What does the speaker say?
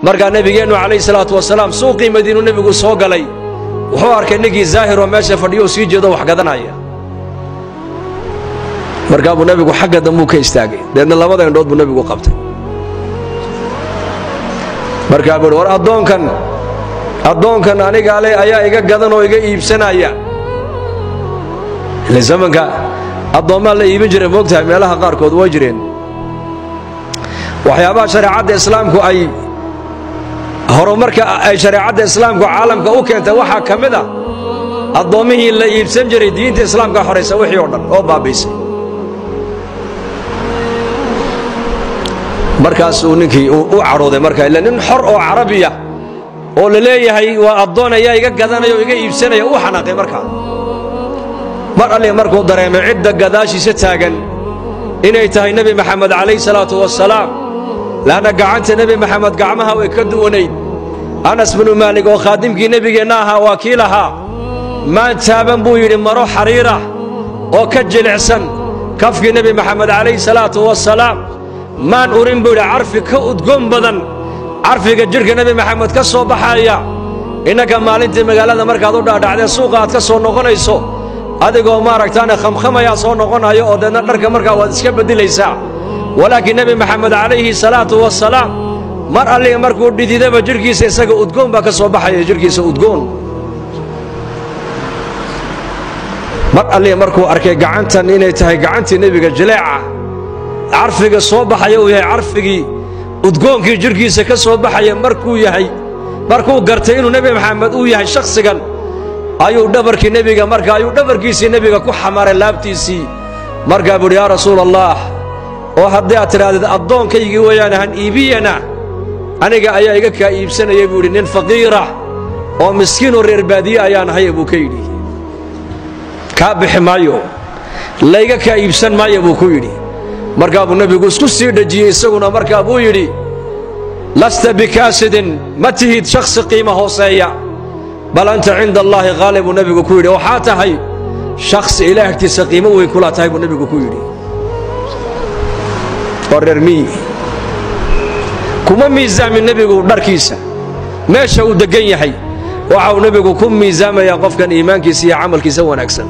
Markaa nebigeennu calayhi salaatu wasalaam suuqii Madiinuu nebigu soo galay, wuxuu arkay ninkii zaahiroo meesha fadhiyo, sii jeedo, wax gadanaya. Markaa buu nebigu xagga dambuu ka istaagay, deedna labada indhood buu nebigu qabtay. Markaa buu war addoonkan, addoonkan aniga ale ayaa iga gadan oo iga iibsanaya. Ile zamanka addoommaa la iibin jiray, moogtahay, meelaha qaarkood way jireen. Waxyaabaha shareecadda islaamku ay horumarka ay shareecadda islaamku caalamka u keentay waxaa ka mid a addoommihii la iibsan jiray. Diinta islaamka xoraysa wixii oo dhan oo baabiisay. Markaasuu ninkii u cadhooday marka, ila nin xor oo carabiya oo la leeyahay waa addoon ayaa iga gadanaya oo iga iibsanaya, u xanaaqay. Markaa mar alli markuu dareemay cidda gadaashiisa taagan inay tahay Nebi Maxamed calayhi salaatu wasalaam, laanna gacanta Nebi Maxamed gacmaha way ka duwanayd. Anas binu Maalik oo khaadimkii nebigeenna ahaa waa kii lahaa, maan taaban buu yidhi maro xariirah oo ka jilicsan kafkii Nebi Maxamed calayhi salaatu wasalaam, maan urin buu yidhi carfi ka udgoon badan carfiga jidhka Nebi Maxamed ka soo baxaya. Innanka maalintii magaalada markaad u dhaadhacdee suuqa aad ka soo noqonayso, adigoo maaragtaane khamkhamayaa soo noqonayo, oo deedna dharka markaa waad iska beddelaysaa. Walaakiin Nebi Maxamed calayhi salaatu wasalaam mar alliga markuu dhididaba jidhkiisa isaga udgoon baa ka soo baxaya, jidhkiisa udgoon. Mar alliga markuu arkay gacantan inay tahay gacantii nebiga jileeca, carfiga soo baxaya uu yahay carfigii udgoonkii jidhkiisa ka soo baxaya markuu yahay, markuu gartay inuu Nebi Maxamed uu yahay shakhsigan, ayuu dhabarkii nebiga marka ayuu dhabarkiisii nebiga ku xamaray laabtiisii. Markaa buuhi, yaa rasuul Allah, oo haddii aad tidhaahdid addoonkaygii weeyaan han iibiyana, aniga ayaa iga kaa iibsanaya buu yidhi, nin faqiirah oo miskiinoo reer baadiye ayaan ahay buu ka yidhi, kaa bixi maayo, layga kaa iibsan maayo buu ku yidhi. Markaa buu nebigu isku sii dhejiyey isaguna, markaa buu yidhi, lasta bikaasidin, ma tihid shakhsi qiimo hooseeya, bal anta cinda allaahi qaali buu nebigu ku yidhi, waxaa tahay shakhsi ilaah agtiisa qiimo weyn kula tahay buu nebigu ku yidhi. Oo reer miyi kuma miisaamin nebigu dharkiisa, meesha uu deggan yahay, waxa uu nebigu ku miisaamayaa qofkan iimaankiisa iyo camalkiisa wanaagsan.